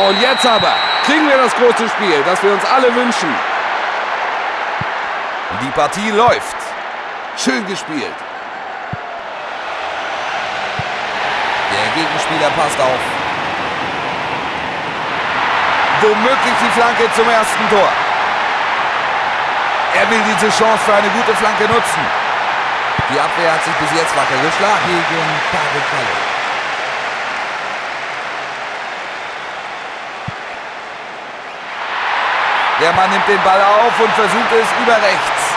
Und jetzt aber kriegen wir das große Spiel, das wir uns alle wünschen. Die Partie läuft. Schön gespielt. Der Gegenspieler passt auf. Womöglich die Flanke zum ersten Tor. Er will diese Chance für eine gute Flanke nutzen. Die Abwehr hat sich bis jetzt wacker geschlagen. Gegen Parekalle. Der Mann nimmt den Ball auf und versucht es über rechts.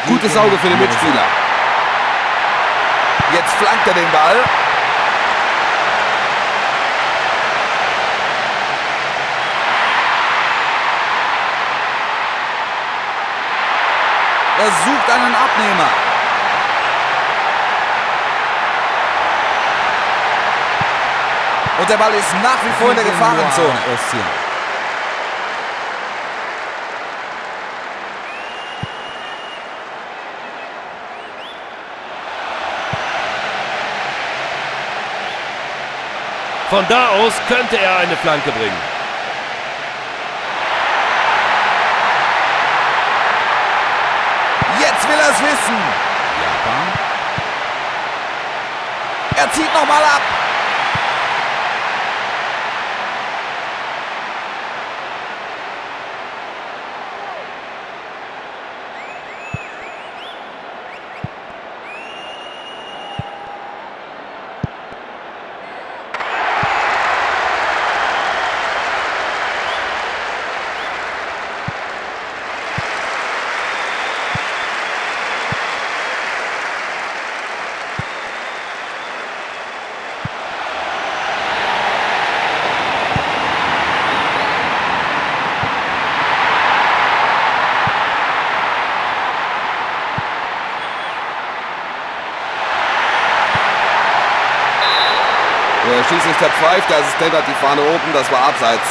Gutes Auge für den Mitspieler. Jetzt flankt er den Ball. Er sucht einen Abnehmer. Und der Ball ist nach wie vor in der Gefahrenzone. Von da aus könnte er eine Flanke bringen. Jetzt will er's wissen. Japan. Er zieht nochmal ab. Der Schiedsrichter pfeift, der Assistent hat die Fahne oben, das war abseits.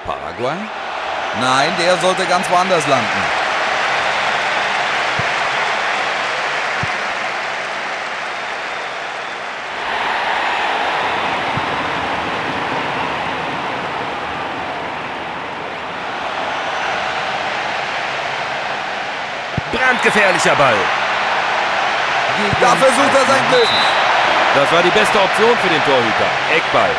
Paraguay? Nein, der sollte ganz woanders landen. Brandgefährlicher Ball. Da versucht er sein Glück. Das war die beste Option für den Torhüter. Eckball.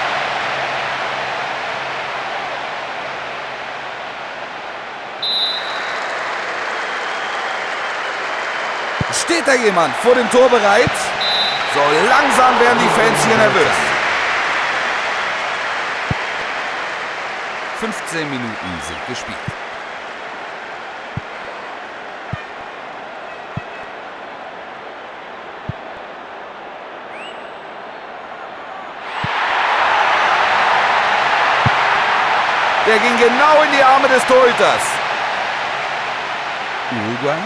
Steht da jemand vor dem Tor bereit? So langsam werden die Fans hier nervös. 15 Minuten sind gespielt. Der ging genau in die Arme des Torhüters. Uruguay.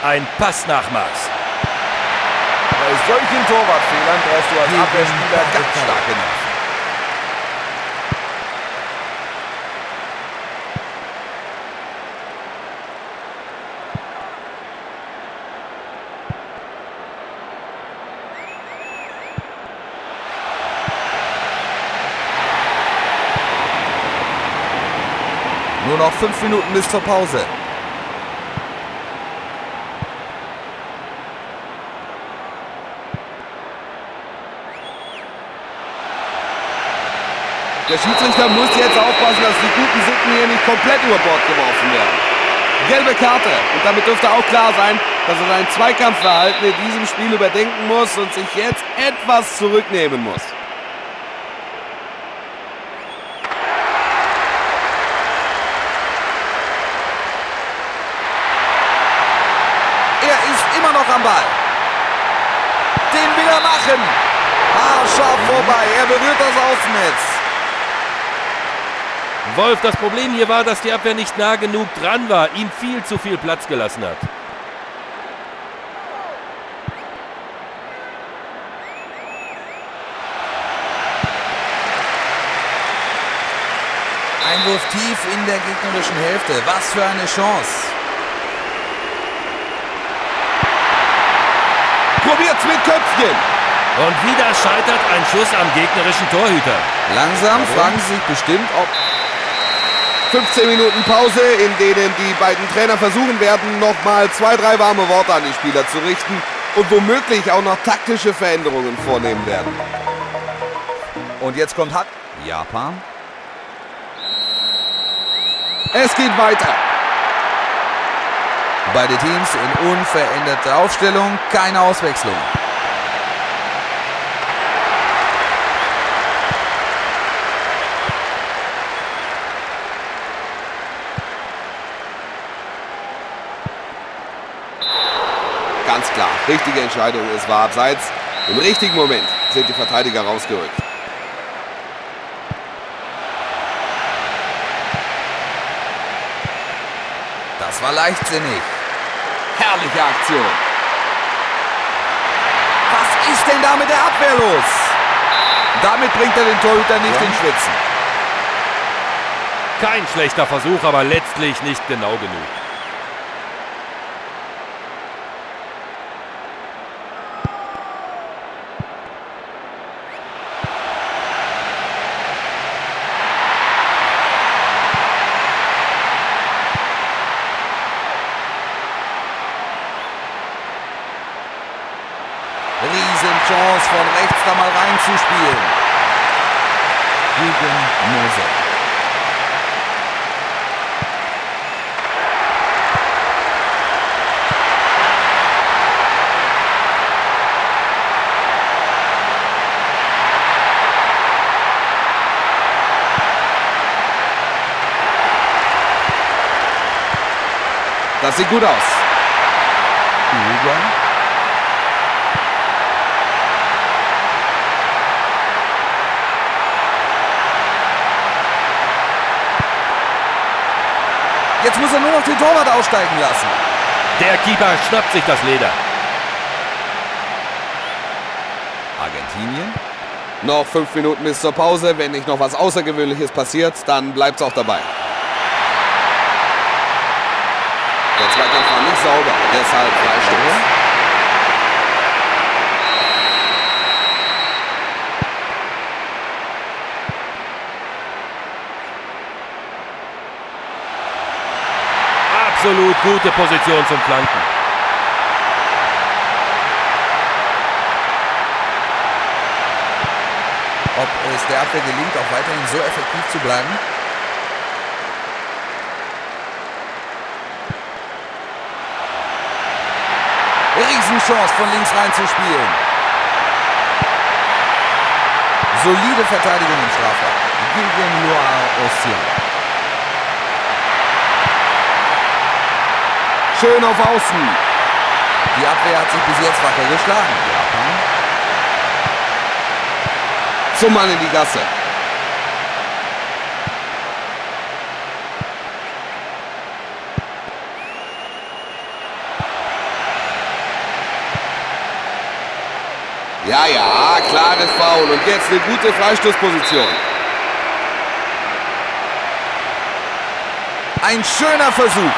Ein Pass nach Maß. Bei solchen Torwartfehlern brauchst du als Gegen Abwehrspieler ganz Barrichello. starke Nerven. Nur noch 5 Minuten bis zur Pause. Der Schiedsrichter muss jetzt aufpassen, dass die guten Sitten hier nicht komplett über Bord geworfen werden. Gelbe Karte. Und damit dürfte auch klar sein, dass er sein Zweikampfverhalten in diesem Spiel überdenken muss und sich jetzt etwas zurücknehmen muss. Er ist immer noch am Ball. Den will er machen. Haarscharf vorbei. Er berührt das Außennetz. Wolf, das Problem hier war, dass die Abwehr nicht nah genug dran war, ihm viel zu viel Platz gelassen hat. Einwurf tief in der gegnerischen Hälfte. Was für eine Chance. Probiert's mit Köpfchen. Und wieder scheitert ein Schuss am gegnerischen Torhüter. Langsam fragen sie sich bestimmt, ob 15 Minuten Pause, in denen die beiden Trainer versuchen werden, nochmal 2, 3 warme Worte an die Spieler zu richten und womöglich auch noch taktische Veränderungen vornehmen werden. Und jetzt kommt Hack. Japan. Es geht weiter. Beide Teams in unveränderter Aufstellung, keine Auswechslung. Ganz klar, richtige Entscheidung, es war abseits. Im richtigen Moment sind die Verteidiger rausgerückt. Das war leichtsinnig. Herrliche Aktion. Was ist denn da mit der Abwehr los? Damit bringt er den Torhüter nicht in Schwitzen. Kein schlechter Versuch, aber letztlich nicht genau genug. Riesenchance von rechts da mal reinzuspielen. Gegen Mose. Das sieht gut aus. Uruguay. Jetzt muss er nur noch den Torwart aussteigen lassen. Der Keeper schnappt sich das Leder. Argentinien. Noch 5 Minuten bis zur Pause. Wenn nicht noch was Außergewöhnliches passiert, dann bleibt's auch dabei. Der Zweikampf war nicht sauber, deshalb Freistoß. Absolut gute Position zum Flanken. Ob es der Abwehr gelingt, auch weiterhin so effektiv zu bleiben? Riesenchance, von links reinzuspielen. Solide Verteidigung im Strafraum gegen Loire Ocean. Schön auf Außen. Die Abwehr hat sich bis jetzt wacker geschlagen. Japan. Zum Mann in die Gasse. Ja, ja, klares Foul. Und jetzt eine gute Freistoßposition. Ein schöner Versuch.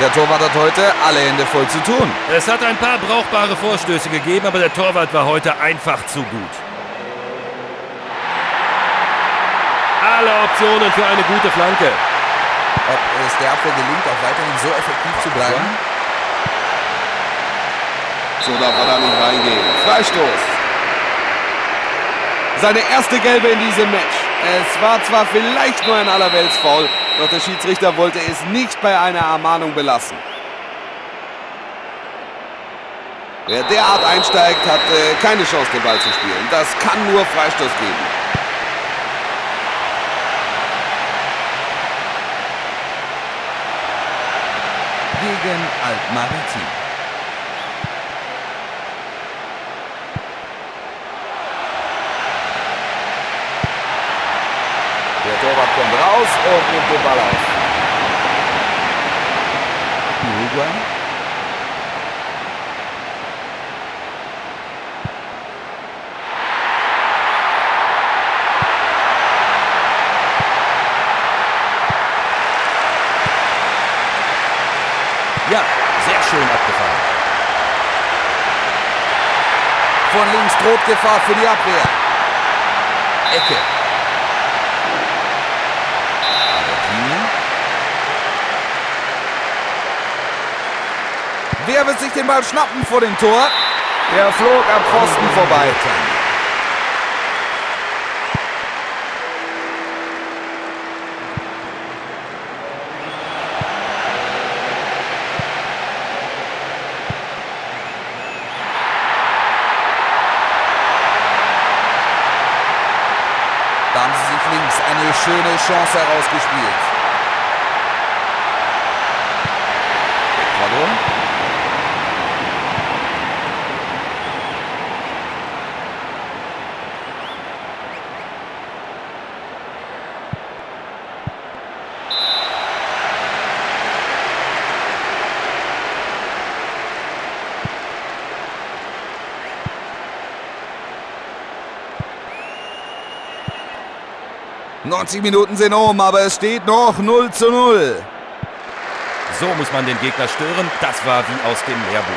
Der Torwart hat heute alle Hände voll zu tun. Es hat ein paar brauchbare Vorstöße gegeben, aber der Torwart war heute einfach zu gut. Alle Optionen für eine gute Flanke. Ob es der Abwehr gelingt, auch weiterhin so effektiv zu bleiben? So darf er da nicht reingehen. Freistoß. Seine erste Gelbe in diesem Match. Es war zwar vielleicht nur ein Allerweltsfoul, doch der Schiedsrichter wollte es nicht bei einer Ermahnung belassen. Wer derart einsteigt, hat keine Chance, den Ball zu spielen. Das kann nur Freistoß geben. Gegen Alpmaritim. Der Torwart kommt raus und nimmt den Ball auf. Uruguay. Ja, sehr schön abgefangen. Von links droht Gefahr für die Abwehr. Ecke. Argentinien. Wer wird sich den Ball schnappen vor dem Tor? Er flog am Pfosten vorbei. Da haben sie sich links eine schöne Chance herausgespielt. Ecuador. 90 Minuten sind um, aber es steht noch 0:0. So muss man den Gegner stören. Das war wie aus dem Lehrbuch.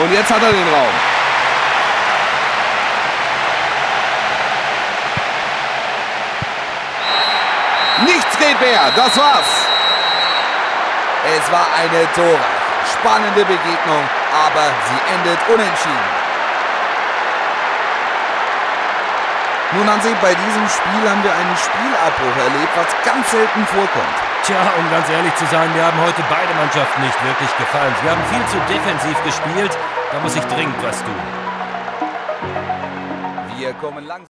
Und jetzt hat er den Raum. Nichts geht mehr, das war's. Es war eine torreiche, spannende Begegnung, aber sie endet unentschieden. Nun, Hansi, bei diesem Spiel haben wir einen Spielabbruch erlebt, was ganz selten vorkommt. Tja, um ganz ehrlich zu sein, mir haben heute beide Mannschaften nicht wirklich gefallen. Sie haben viel zu defensiv gespielt, da muss ich dringend was tun. Wir kommen langsam.